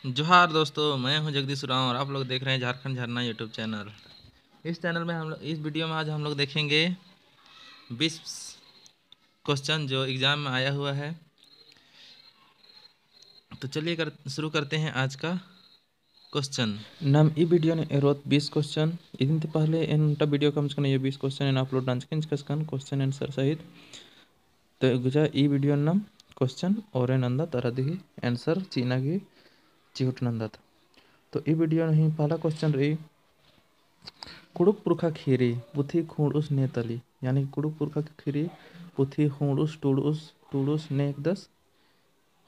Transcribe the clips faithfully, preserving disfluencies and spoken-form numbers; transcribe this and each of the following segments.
जोहार दोस्तों, मैं हूं जगदीश उरांव और आप लोग देख रहे हैं झारखंड झरना YouTube channel। इस channel में हम लोग, इस video में आज हम लोग देखेंगे बीस question जो exam में आया हुआ है। तो चलिए कर, शुरू करते हैं आज का question। नाम ई video नू एरोत बीस question। इदिन ती पहले एन ओन्टा video कमचकन, ये बीस question एन upload नंजकन चिकन question answer सहित। तो गुजा ई video नाम question और एन अंदा तरह दिही answer चिअना गही चिहुट नंदत। तो ई video नू ही पहला question रई, कुँड़ुख़ पुरखा ख़ीरी पुथी खुँड़ुस ने तली, यानी कि कुँड़ुख़ पुरखा ख़ीरी पुथी खुँड़ुस टुड़ुस, टुड़ुस ने हिकदस,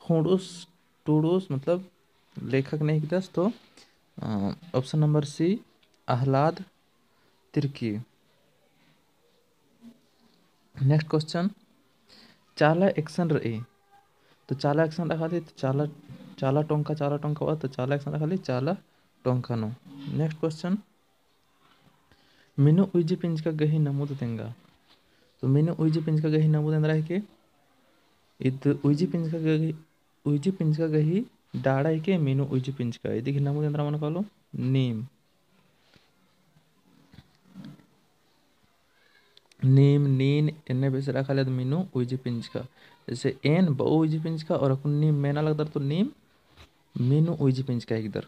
खुँड़ुस टुड़ुस मतलब लेखक ने हिकदस। तो, अ, option number C, अहलाद तिर्की। Next question, चाला एकसन रई। तो चाला एकसन रई खाली, तो चाला, चाला टोंका, चाला टोंका बा, तो चाला एकसन रई खाली, चाला टोंका नू। Next question, मिनु उइजी पिंजका गही नमुद तेंगा। तो मिनु उइजी पिंजका गही नमुद एन्दरा हिके? इद उइजी पिंजका गही, उइजी पिंजका गही डाड़ा हिके मिनु उइजी पिंजका। इदी गही नमुद एन्दरा मनो कालो? नीम। नीम, नीन, एन्ने बेसे रआ खाली तो मिनु उइजी पिंजका। जैसे एन बऊ उइजी पिंजका और अक्कुन नीम मेना लगदर तो नीम मिनु उइजी पिंजका हिकदर।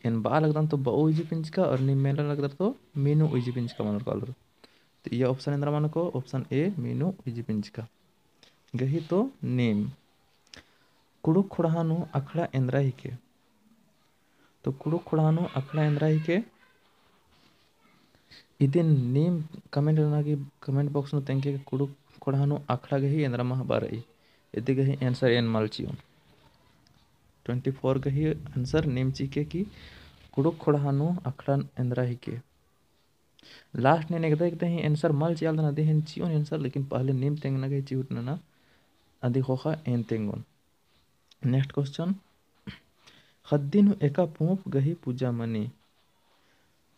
एन बआ लगदन तो बऊ उइजी पिंजका और नीम मेना लगदर तो मिनु उइजी पिंजका मनोर कालोर। तो इया option एन्दरा मनो को, option A, मिनु उइजी पिंजका। गही तो नीम। कुँड़ुख़ ख़ोंड़हा नू अखड़ा एन्दरा हिके? तो कुँड़ुख़ ख़ोंड़हा नू अखड़ा एन्दरा हिके? इदिन नीम comment नना गे, comment box नू तेंगके कुँड़ुख़ ख़ोंड़हा नू अखड़ा गही एन्दरा महबा रई। इदी गही answer एन मल चिओन। Twenty four गही answer नीम चिके कि कुँड़ुख़ ख़ोंड़हा नू अखड़ा एन्दरा हिके। Last नू एन एकदा एकदा ही answer मल चिआलदन, अदी ही एन चिओन answer, लेकिन पहले नीम तेंगना गही चिहुट नना, अदी ख़ोख़ा एन तेंगोन। Next question, ख़द्दी नू एका पूँप गही पूजा मनी।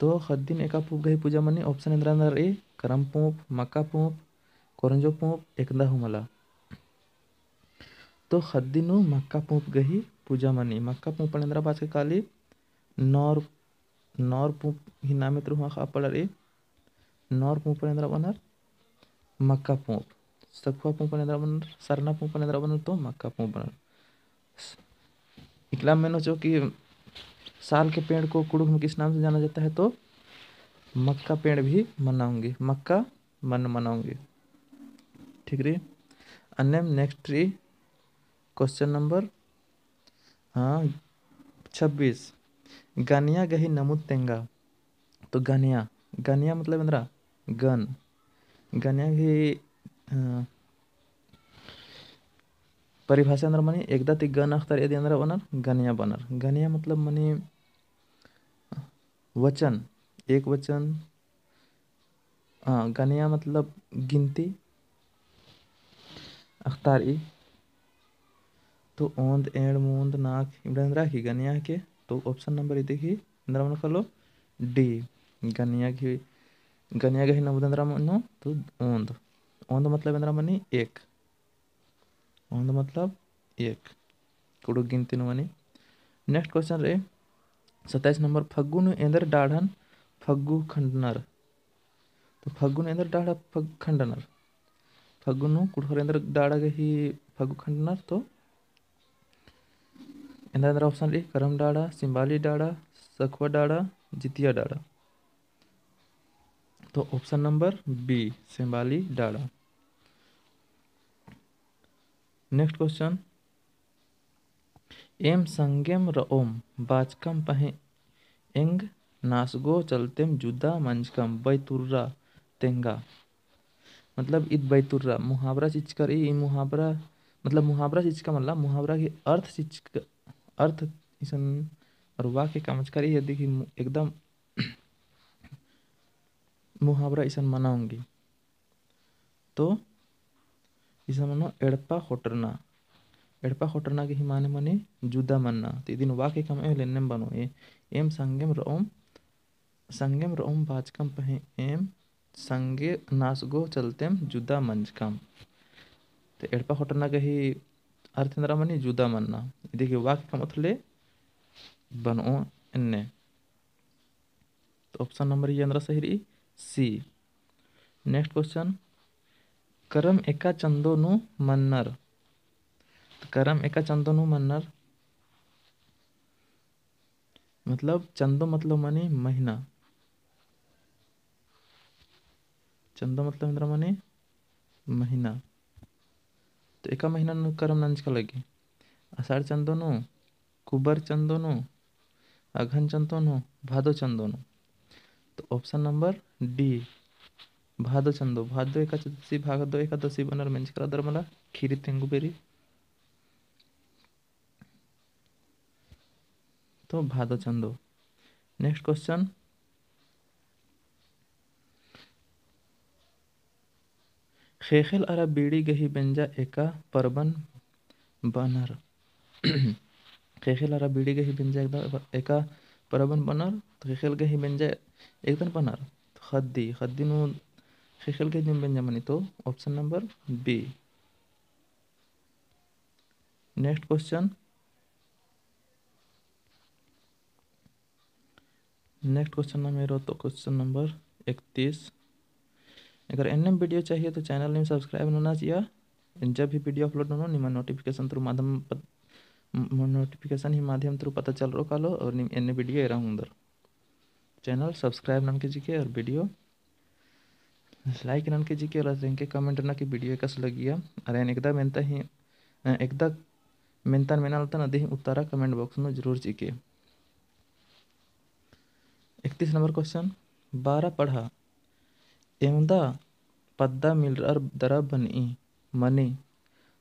तो ख़द्दी नू एका पूँप गही पूजा मनी, option एन्दरा एन्दरा रई, करम पूँप, मक्का पूँप, कोरंजो पूँप, एकदा हूँ मला। तो ख़द्दी नू मक्का पूँप गही पूजा मनी। मक्का पूँप एन्दरा बाचका काली, नौर, नौर पूँप ही नामे तरु हुआ खा पड़र ए। नौर पूँप एन्दरा बअनर, मक्का पूँप। सखुआ पूँप एन्दरा बअनर, सरना पूँप एन्दरा बअनर, तो मक्का पूँप बअनर। इकला मेनो चो कि साल के पेड़ को कुँड़ुख़ में किस नाम से जाना जाता है, तो मक्का पेड़ भी मनाऊंगी, मक्का मन मनाऊंगी। ठीक रई। अन्नेम next रई question number, हाँ, छब्बीस। गनिया गही नमुद तेंगा। तो गनिया, गनिया मतलब एन्दरा गन। गनिया गही, अ, परिभाषा एन्दरा मनी, एकदा ती गन अख़तारई अदी एन्दरा बअनर, गनिया बअनर। गनिया मतलब मनी वचन, एक वचन, हाँ, गनिया मतलब गिनती अख़तारई। तो ओन्द, एंड़, मून्द, नाख़, इबड़ा एन्दरा ही गनिया हिके। तो option number इदी ही एन्दरा मनो कालो D, गनिया गही, गनिया गही नमुद एन्दरा मनो तो ओन्द। ओन्द मतलब एन्दरा मनी एक। ओन्द मतलब एक। कुँड़ुख़ गिनती नू मनी। Next question रई सत्ताईस number, फग्गु नू एन्देर डाड़न फग्गु खंडनर। तो फग्गु नू एन्देर डाड़ा फग-, खंडनर। फग्गु नू कुँड़ुख़र एन्देर डाड़ा गही फग्गु खंडनर, तो एन्देर एन्देर option रई, करम डाड़ा, सिम्बाली डाड़ा, सखुआ डाड़ा, जितिया डाड़ा। तो option number B, सिम्बाली डाड़ा। Next question, एम संगेम रओम बाचकम पहें एंग नासगो चलतेम जुदा मंजकम बैतुर्रा तेंगा। मतलब ईद बैतुर्रा मुहावरा चिचका रई, ई मुहावरा, मतलब मुहावरा चिचका मल्ला, मुहावरा गही अर्थ चिचका, अर्थ इसन और वाक्य कमचका रई, अदी गही मु-, एकदम मुहावरा इसन मना ओंगी। तो इसन मनो एड़पा खोटरना। एड़पा खोटरना गही माने मनी जुदा मन्ना। तो इदिन वाक्य कमओ होले एन्नेम बनो। ए-, एम संगेम रओम, संगेम रओम बाचकम पहें एम संगे नासगो चलतेम जुदा मंजकम। तो एड़पा खोटरना गही अर्थ एन्दरा मनी जुदा मन्ना। इदी गही वाक्य का मतलब ले बनओ एन्ने। तो option number ई एन्दरा सही रई, C। Next question, करम एका चंदो नू मन्नर। तो करम एका चंदो नू मन्नर मतलब चंदो मतलब मनी महीना। चंदो मतलब एन्दरा मनी महीना। तो एका महीना नू करम नंजका लगी। असाढ़ चंदो नू, कुबर चंदो नू, अगहन चंदो नू, भादो चंदो नू। तो option number D, भादो चंदो। भादो एकादशी, भादो एकादशी बअनर मेंजकर दरा मला खीरी तेंगु बेरी। तो भादो चंदो। Next question, ख़ेख़ेल अरा बीड़ी गही बेंजा एका परबन बअनर। ख़ेख़ेल अरा बीड़ी गही बेंजा एकदा-, एका परबन बअनर, तो ख़ेख़ेल गही बेंजा एकदन बअनर। तो ख़द्दी, ख़द्दी नू ख़ेख़ेल गही दिम बेंजा मनी, तो option number B। Next question, next question नम एरो तो question number इकतीस। अगर एन्नेम video चाहिए तो channel नीम subscribe नना चिआ। जब भी video upload ननो निमा notification through माध्यम पत-, म-, notification ही माध्यम through पता चलरओ कालो और नीम एन्ने video एरा ओंगदर। Channel subscribe ननके चिके और video like ननके चिके और एंके comment नना कि video एकासे लगिया। अरा एन एकदा मेन्ता ही, अ, एकदा मेन्ता मेनालतन अदी ही उत्तरा comment box नू जरूर चिके। इकतीस number question, बारा पड़हा एवंदा पद्दा मिलरअर दरा बनी, मनी।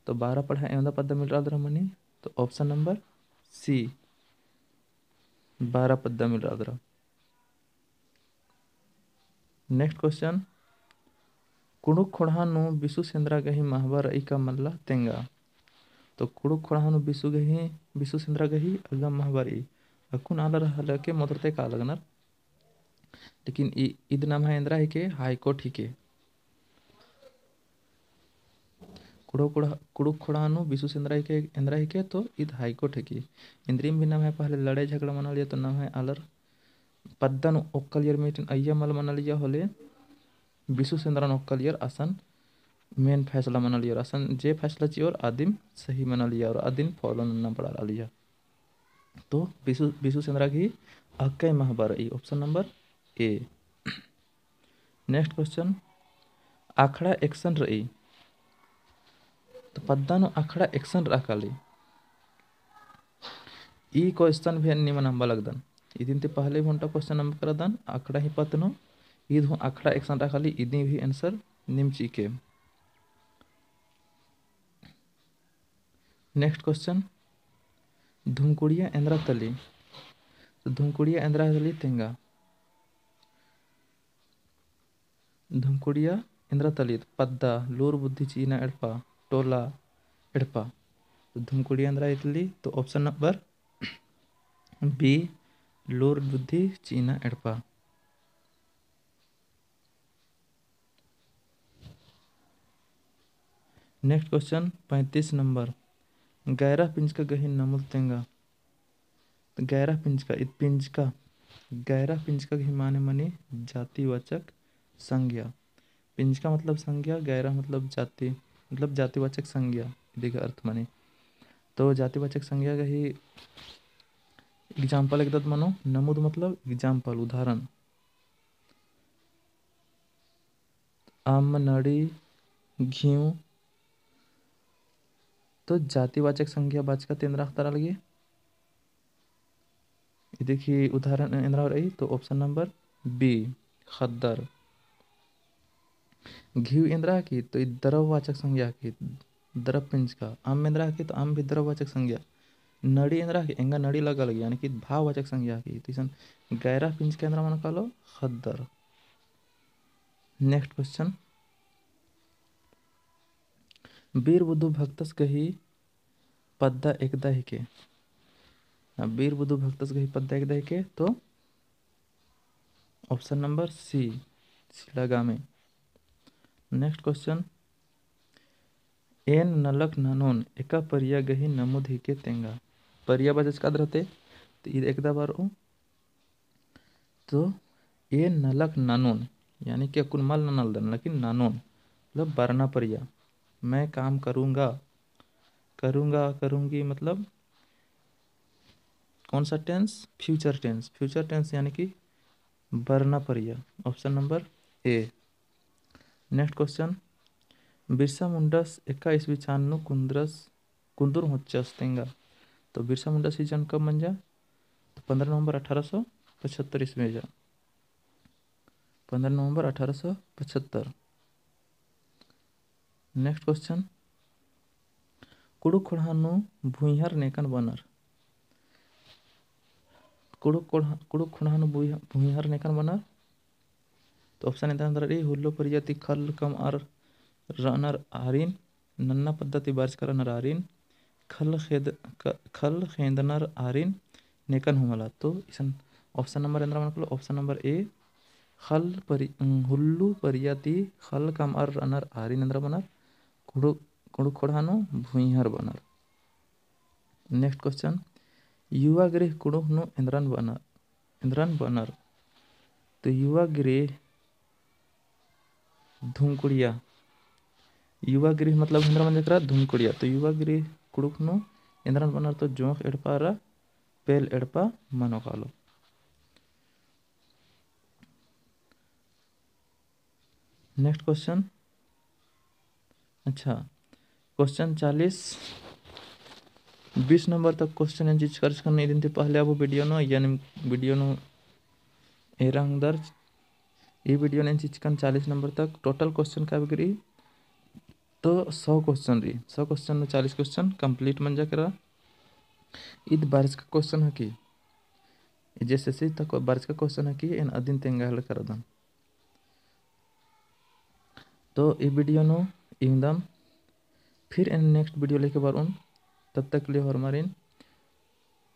तो बारा पड़हा एवंदा पद्दा मिलरअर दरा मनी, तो option number C, बारा पद्दा मिलरअर दरा। Next question, कुँड़ुख़ ख़ोंड़हा नू बिसु सेंदरा गही महबा रई का मल्ला तेंगा। तो कुँड़ुख़ ख़ोंड़हा नू बिसु गही, बिसु सेंदरा गही अगम महबा रई। अक्कुन आलर हलके मोदरते का लगनर। लेकिन इ-, इद नम्है एन्दरा हिके, High Court हिके। कुँड़ुख़ ख़ोंड़हा, कुँड़ुख़ ख़ोंड़हा नू बिसु सेंदरा हिके, एन्दरा हिके तो इद High Court हिके। इन्द्रिम भी नम्है पहले लड़ाई झगड़ा मनालिया तो नम्है आलर पद्दा नू ओक्कलियर मीटिन अइय्या मल मनालिया होले बिसु सेंदरा नू ओक्कलियर असन main फैसला मनालिया और असन जे फैसला चिओर अदिम सही मनालिया और अदिन follow नन्ना पड़ालिया। तो बिसु, बिसु सेंदरा गही अक्कय महबा रई, option number A। Next question, अखड़ा एकसन रई। तो पद्दा नू अखड़ा एकसन रआ काली। ई question भी निमन अम्बा लगदन। इदिन ती पहले भी ओन्टा question अम्बा करदन, अखड़ा ही पत्त नू, ईद हूँ अखड़ा एकसन रआ काली, इदिन भी answer नीम चिके। Next question, धुमकुड़िया एन्दरा तली। तो धुमकुड़िया एन्दरा तली तेंगा। धुमकुड़िया एन्दरा तली, पद्दा, लूर बुद्धि चिअना एड़पा, टोला एड़पा। तो धुमकुड़िया एन्दरा तली, तो option number B, लूर बुद्धि चिअना एड़पा। Next question, पैंतीस number, गैरह पिंजका गही नमुद तेंगा। तो गैरह पिंजका, ईद पिंजका, गैरह पिंजका गही माने मनी जातिवाचक संज्ञा। पिंजका मतलब संज्ञा, गैरह मतलब जाति, मतलब जातिवाचक संज्ञा, इदी गही अर्थ मनी। तो जातिवाचक संज्ञा गही example एकदत मनो, नमुद मतलब example, उदाहरण। अम्म, नड़ी, घिउ। तो जातिवाचक संज्ञा बाचका ती एन्दरा अख़तारआ लगी। इदी गही उदाहरण एन्दरा रई, तो option number B, ख़द्दर। घिउ एन्दरा हिकी, तो ई द्रववाचक संज्ञा हिकी, द्रव पिंजका। अम्म एन्दरा हिकी, तो अम्म भी द्रववाचक संज्ञा। नड़ी एन्दरा हिकी, एंगा नड़ी लग्गा लगी, यानी कि भाववाचक संज्ञा हिकी। तो इसन गैरह पिंजका एन्दरा मना कालो, ख़द्दर। Next question, बीर बुधु भक्तस गही पद्दा एकदा हिके। अब बीर बुधु भक्तस गही पद्दा एकदा हिके, तो option number C, सिलागामे। Next question, एन नलख ननोन, एका परिया गही नमुद हिके तेंगा। परिया बजचकाद रहते, तो ईद एकदा बरओ। तो एन नलख ननोन, यानी कि अक्कुन मल ननालदन, लेकिन ननोन मतलब बरना परिया। मैं काम करूँगा, करूँगा, करूँगी मतलब कौन सा tense? Future tense। Future tense यानी कि बरना परिया। Option number A। Next question, बिरसा मुंडस एका ईस्वी चान नू कुन्दुरस, कुन्दुर होचस तेंगा। तो बिरसा मुंडस ही जन्म कब मंजा? तो पन्द्रह नवंबर अठारह सौ पचहत्तर ईस्वी जा। पन्द्रह नवंबर अठारह सौ पचहत्तर। Next question, कुँड़ुख़ ख़ोंड़हा नू भुइँहर नेकन बअनर। कुँड़ुख़ ख़ोंड़हा, कुँड़ुख़ ख़ोंड़हा नू भुइँ-, भुइँहर नेकन बअनर। तो option एन्दरा एन्दरा रई, हुल्लो परिया ती ख़ल्ल कमअर रअनर आरिन, नन्ना पद्दा ती बारिचका रअनर आरिन, ख़ल्ल ख़ेद-, ख़-, ख़ल्ल ख़ेंदनर आरिन नेकन हूँ मला। तो इसन option number एन्दरा मना कालो, option number A, ख़ल्ल परि-, उम, हुल्लो परिया ती ख़ल्ल कमअर रअनर आरिन एन्दरा बअनर, कुँड़ुख़, कुँड़ुख़ ख़ोंड़हा नू भुइँहर बअनर। Next question, युवा गृह कुँड़ुख़ नू एन्दरन बअनर, एन्दरन बअनर। तो युवा गृह धुमकुड़िया, युवा गृह मतलब एन्दरा मंजा केरा धुमकुड़िया। तो युवा गृह कुँड़ुख़ नू एन्दरन बअनर, तो जोंख़ एड़पा अरा पेल एड़पा मनो कालो। Next question, अच्छा, question चालीस, बीस नंबर तक question एन चिचका रहचकन। इदिन ती पहले अबो video नू, यानी video नू एरा ओंगदर, ई video नू एन चिचकन चालीस नंबर तक। Total question का बगरी तो सौ question रई, सौ question नू चालीस question complete मंजा केरा। ईद बारिचका question हकी, ई JSSC तक बारिचका question हकी, एन अदिन तेंगा हेलरकदन। तो ई video नू इवंदम, फिर एन next video लेके बरओन। तब तक ले होरमारिन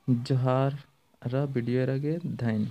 जोहार अरा video एरा गे धइन।